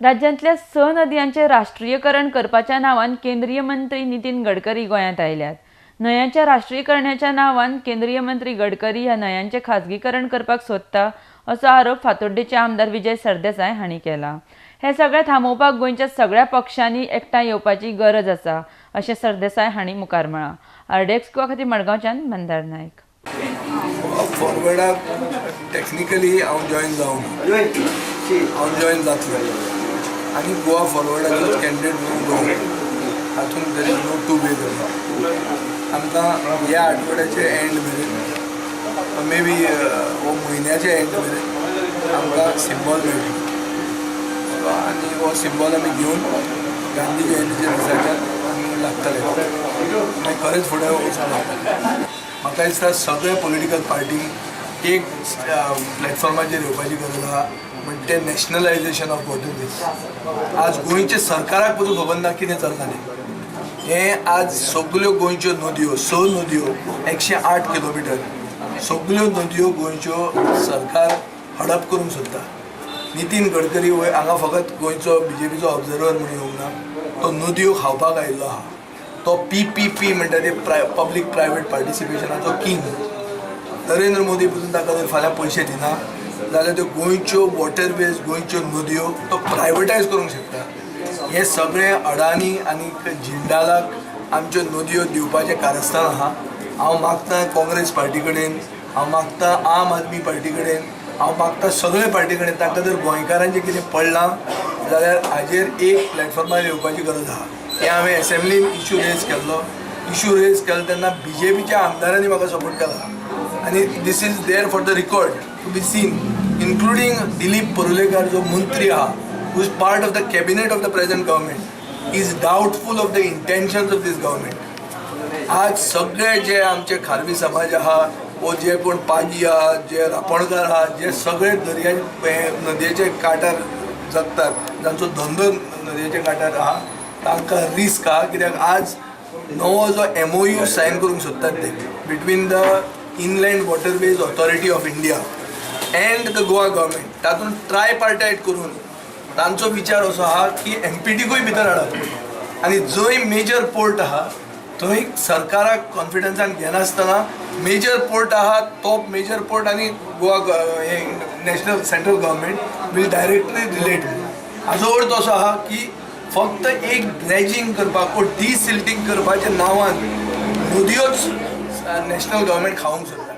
राज्यांतल्या स नदयांचें राष्ट्रीयकरण करपाच्या नांवान केंद्रीय मंत्री नितीन गडकरी गोंयांत आयल्यात. न्हंयांच्या राष्ट्रीयकरणाच्या नांवान केंद्रीय मंत्री गडकरी ह्या न्हंयांचें खाजगीकरण करपाक सोदता असो आरोप फातोड्डेचे आमदार विजय सरदेसाय हांणी केला. हें सगळें थांबोवपाक गोंयच्या सगळ्या पक्षांनी एकठांय येवपाची गरज आसा अशें सरदेसाय हांणी मुखार म्हळां. आरडीएक्स गोवा खातीर मडगांवच्यान मंदार नायक. फॉरवर्डाक टॅक्निकली हांव जॉयन जावंक ना, हांव जॉयन जातलो आनी गोवा फॉरवर्डाचोच कॅन्डिडेट म्हणून उबो रावतलो. हातूंत there is no two way करता. आमकां ह्या आठवड्याचे एंड मेरेन, मे बी हो म्हयन्याचे एंड मेरेन आमकां सिंबॉल मेळटलो आनी हो सिंबॉल आमी घेवन गांधी जयंतीच्या दिसाच्यान आमी लागतले. मागीर खरेंच फुडें वचूंक लागतले. म्हाका दिसता सगळे पॉलिटिकल पार्टींक एक प्लॅटफॉर्माचेर येवपाची गरज आहा, म्हणजे तें नॅशनलायझेशन ऑफ वॉटरवेज. आज गोंयच्या सरकाराक पसून खबर ना कितें चल्लां तें. हें आज सगल्यो गोंयच्यो नदयो, स नदयो, 108 किलोमिटर सगल्यो नदयो गोंयच्यो सरकार हडप करूंक सोदता. नितीन गडकरी वय हांगा फकत गोंयचो बीजेपीचो ऑब्जर्वर म्हणून येवंक ना, तो नदयो खावपाक आयिल्लो आहा. तो पीपीपी म्हणटा ते पब्लीक प्रायवेट पार्टिसिपेशनाचो किंग. नरेंद्र मोदी पसून ताका जर फाल्यां पयशे दिना जाल्यार त्यो गोंयच्यो वॉटरवेज, गोंयच्यो नदयो तो प्रायवेटायज करूंक शकता. हें सगळें अडानी आनी जिंडालाक आमच्यो नदयो दिवपाचें कारस्थान आहा. हांव मागता काँग्रेस पार्टी कडेन, हांव मागता आम आदमी पार्टी कडेन, हांव मागता सगळे पार्टी कडेन, तांकां जर गोंयकारांचें कितें पडलां जाल्यार हाजेर एक प्लॅटफॉर्मार येवपाची गरज आहा. हें हांवें एसेंब्लीन इशू रेज केल्लो. इशू रेज केलो तेन्ना बीजेपीच्या आमदारांनी म्हाका सपोर्ट केला आनी this is there for the record to be seen, including Dilip Parulekar, जो मंत्री आहा, who is part of the cabinet of the present government, is doubtful of the intentions of this government. आज सगळे जे आमचे खारवी समाज आहा वो जे कोण पागी आहा, जे रापणकार आहा, जे सगळे दर्या हे नदयेचे काठार जगतात, जांचो धंदो नदयेच्या काठार आहा, तांकां रिस्क आहा. कित्याक आज नवो जो एमओयू सायन करूंक सोदतात ते between the Inland Waterways Authority of India and the Goa government, तातूंत ट्रायपार्टायट करून तांचो विचार असो आहा की एमपीटीकूय भितर हाडप आनी जंय मेजर पोर्ट आहा थंय सरकाराक कॉन्फिडन्सान घेनासतना, मेजर पोर्ट आहा तो मेजर पोर्ट आनी गोवा हे national central government will directly relate. हाजो अर्थ असो आहा की फक्त एक ड्रेजिंग करपाक वो डिसिल्टींग करपाच्या नांवान नदयोच नॅशनल गव्हर्मेंट खावंक सोदता.